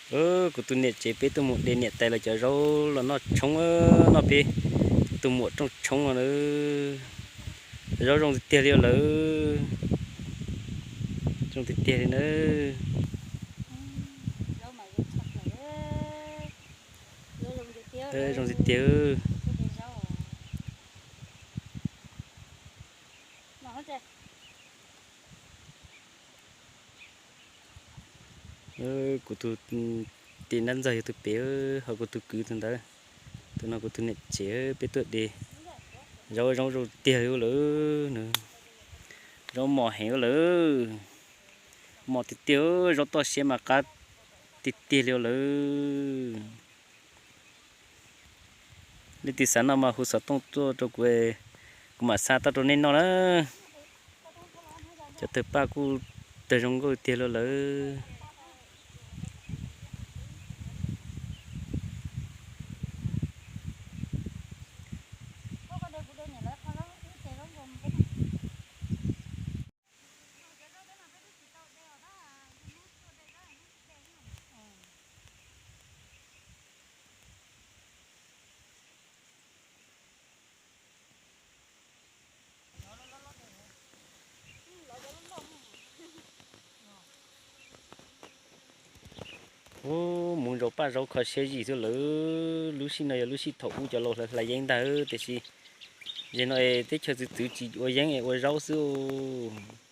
Kuv tus niam tsev peb tuaj mus de niam tais lawv cov zaub los noj tshoob, noj peb tus muam rooj tshoob no na. Zaub zoo tiag tiag li lawm, zoo tiag tiag li na. Zoo tiag tiag. Kuv tus tim nab ntxawg yog tus pem, ho kuv tus kwv tus ntawd, tus no kuv tus niam tsev peb tuaj de zaub, zaub zoo tiag li lawm. Zaub mos heev lawm, mos tiag tiag, zaub toj siab mas qab tiag tiag li lawm. Leej twg xav noj mas hu xov tooj tuaj rau kuv, kuv mam xa tau rau nej noj na. Cov tawg paj kuj tawg zoo nkauj tiag li lawm. Ub, mus zaum paj zaub kho siab zim xwb lawm. Lub sij no yog lub sij thaum ub cov laus hlais yeeb ntag, tiam sis zaum no teb chaws txwv txwv tsis ua yeeb es ua zaub xwb.